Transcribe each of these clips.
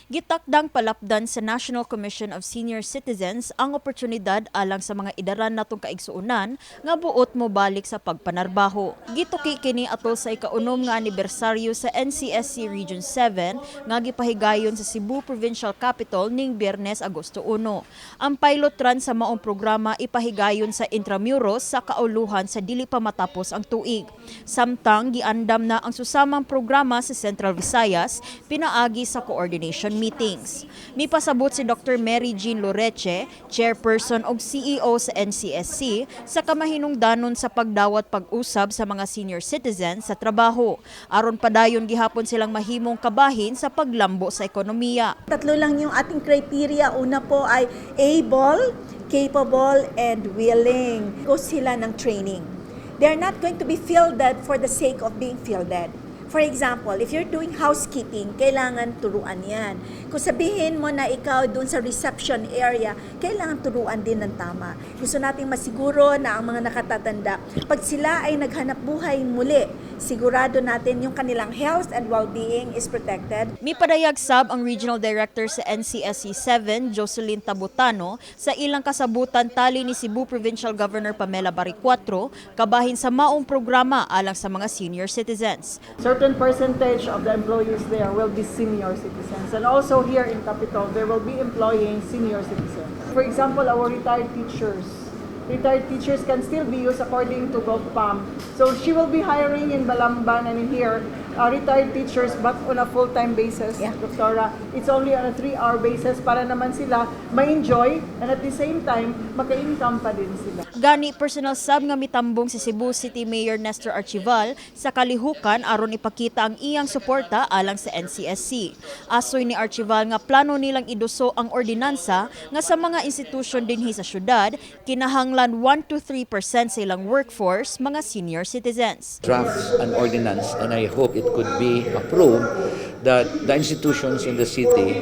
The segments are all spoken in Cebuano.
Gitakdang palapdan sa National Commission of Senior Citizens ang oportunidad alang sa mga idaran natong kaigsuonan nga buot mo balik sa pagpanarbaho. Gituki kini atol sa ikaunom nga anibersaryo sa NCSC Region 7 nga gipahigayon sa Cebu Provincial Capitol ning Biyernes, Agosto 1. Ang pilot run sa maong programa ipahigayon sa Intramuros sa kauluhan sa dili pa matapos ang tuig. Samtang giandam na ang susamang programa sa Central Visayas pinaagi sa coordination meetings. Mipasabot si Dr. Mary Jean Loreche, chairperson og CEO sa NCSC, sa kamahinungdanon sa pagdawat pag-usab sa mga senior citizens sa trabaho aron padayon gihapon silang mahimong kabahin sa paglambo sa ekonomiya. Tatlo lang yung ating criteria. Una po ay able, capable, and willing. Go sila ng training. They're not going to be fielded for the sake of being fielded. For example, if you're doing housekeeping, kailangan turuan yan. Kung sabihin mo na ikaw dun sa reception area, kailangan turuan din ng tama. Gusto nating masiguro na ang mga nakatatanda, pag sila ay naghanap buhay muli, sigurado natin yung kanilang health and well-being is protected. Mipadayag sab ang Regional Director sa NCSC 7, Jocelyn Tabutano, sa ilang kasabutan tali ni Cebu Provincial Governor Pamela Baricuatro, kabahin sa maong programa alang sa mga senior citizens. Certain percentage of the employees there will be senior citizens. And also here in Capitol, there will be employing senior citizens. For example, our retired teachers. Retired teachers can still be used according to GovPam. So she will be hiring in Balamban and in here retired teachers, but on a full-time basis, Doktora. It's only on a 3-hour basis para naman sila ma-enjoy and at the same time, maka-income pa din sila. Gani personal sab nga mitambong si Cebu City Mayor Nestor Archival sa kalihukan aron ipakita ang iyang suporta alang sa NCSC. Asoy ni Archival nga plano nilang iduso ang ordinansa nga sa mga institusyon dinhi sa syudad kinahanglan 1 to 3% sa ilang workforce mga senior citizens. Draft an ordinance, and I hope it could be approved, that the institutions in the city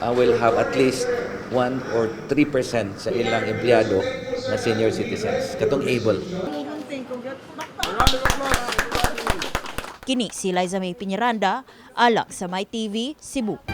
will have at least 1 or 3% sa ilang empleyado na senior citizens. Katong able. Kini si Liza May Piñaranda, alang sa My TV, Cebu.